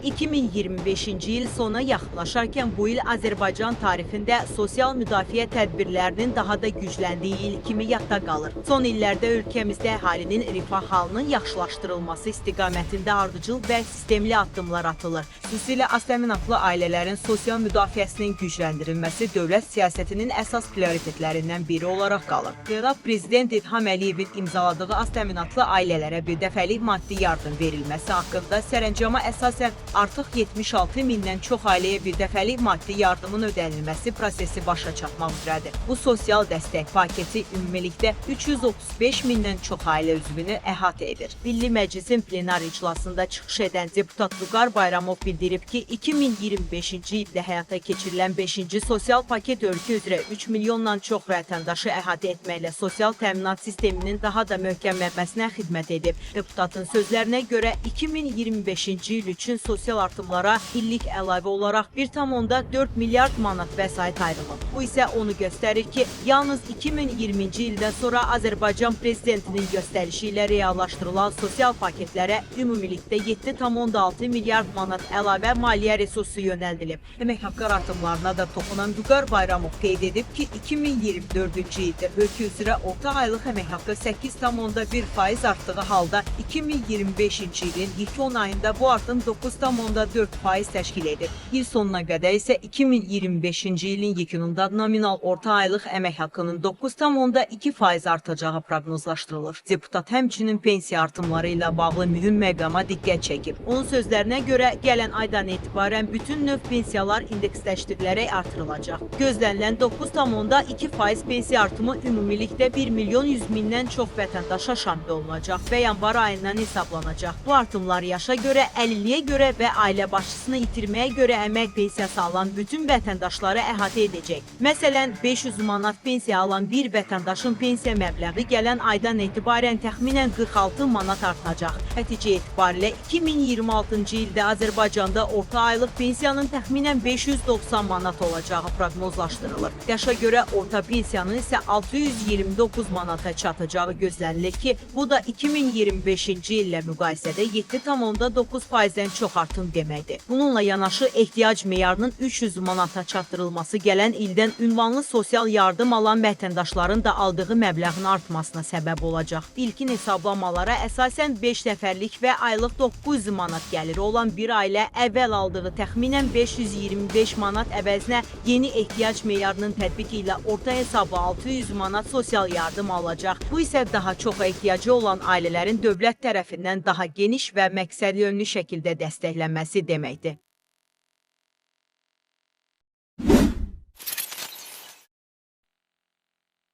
2025-ci il sona yaxınlaşarkən bu il Azərbaycan tarixində sosial müdafiə tədbirlərinin daha da gücləndiyi il kimi yadda qalır. Son illərdə ölkəmizdə əhalinin rifah halının yaxşılaşdırılması istiqamətində ardıcıl və sistemli addımlar atılır. Xüsusilə az təminatlı ailələrin sosial müdafiəsinin gücləndirilməsi dövlət siyasətinin əsas prioritetlərindən biri olaraq qalır. Cənab Prezident İlham Əliyevin imzaladığı az təminatlı ailələrə birdəfəlik maddi yardım verilməsi haqqında sərəncama əsasən artıq 76 mindən çox ailəyə birdəfəlik maddi yardımın ödənilməsi prosesi başa çatmaq üzrədir. Bu sosial dəstək paketi ümumilikdə 335 mindən çox ailə üzvünü əhatə edir. Milli Məclisin plenar iclasında çıxış edən deputat Vüqar Bayramov bildirib ki, 2025-ci ildə həyata keçirilən 5-ci sosial paket ölkə üzrə 3 milyondan çox vətəndaşı əhatə etməklə sosial təminat sisteminin daha da möhkəmlənməsinə xidmət edib. Deputatın sözlərinə görə 2025-ci il üçün sosial artımlara illik əlavə olaraq 1,4 milyard manat vəsait ayrılıb. Bu isə onu göstərir ki, yalnız 2020-ci ildən sonra Azərbaycan prezidentinin göstərişi ilə reallaşdırılan sosial paketlərə ümumilikdə 7,6 milyard manat əlavə maliyyə resursu yönəldilib. Əmək haqqı artımlarına da toxunan Vüqar Bayramov qeyd edib ki, 2024-cü ildə ölkə üzrə orta aylıq əmək haqqı 8,1% artdığı halda 2025-ci ilin ilk 10 ayında bu artım 9,4% təşkil edib. İl sonuna qədər isə 2025-ci ilin yekununda nominal orta aylıq əmək haqqının 9,2% artacağı proqnozlaşdırılır. Deputat həmçinin pensiya artımları ilə bağlı mühüm məqama diqqət çəkib. Onun sözlərinə görə gələn aydan etibarən bütün növ pensiyalar indeksləşdirilərək artırılacaq. Gözlənilən 9,2% pensiya artımı ümumilikdə 1 milyon 100 mindən çox vətəndaşa şamil olunacaq və yanvar ayından hesablanacaq. Bu artımlar yaşa görə, əlilliyə görə və ailə başçısını itirməyə görə əmək pensiyası alan bütün vətəndaşları əhatə edəcək. Məsələn, 500 manat pensiya alan bir vətəndaşın pensiya məbləği gələn aydan etibarən təxminən 46 manat artacaq. Nəticə etibarilə 2026-cı ildə Azərbaycanda orta aylıq pensiyanın təxminən 590 manat olacağı proqnozlaşdırılır. Yaşa görə orta pensiyanın isə 629 manata çatacağı gözlənilir ki, bu da 2025-ci illə müqayisədə 7,9%-dən çox artım deməkdir. Bununla yanaşı ehtiyac meyarının 300 manata çatdırılması gələn ildən ünvanlı sosial yardım alan vətəndaşların da aldığı məbləğin artmasına səbəb olacaq. İlkin hesablamalara əsasən 5 nəfərlik və aylıq 900 manat gəliri olan bir ailə əvvəl aldığı təxminən 525 manat əvəzinə yeni ehtiyac meyarının tətbiqi ilə orta hesabla 600 manat sosial yardım alacaq. Bu isə daha çox ehtiyacı olan ailələrin dövlət tərəfindən daha geniş və məqsədyönlü şəkildə dəstəklənməsi deməkdir.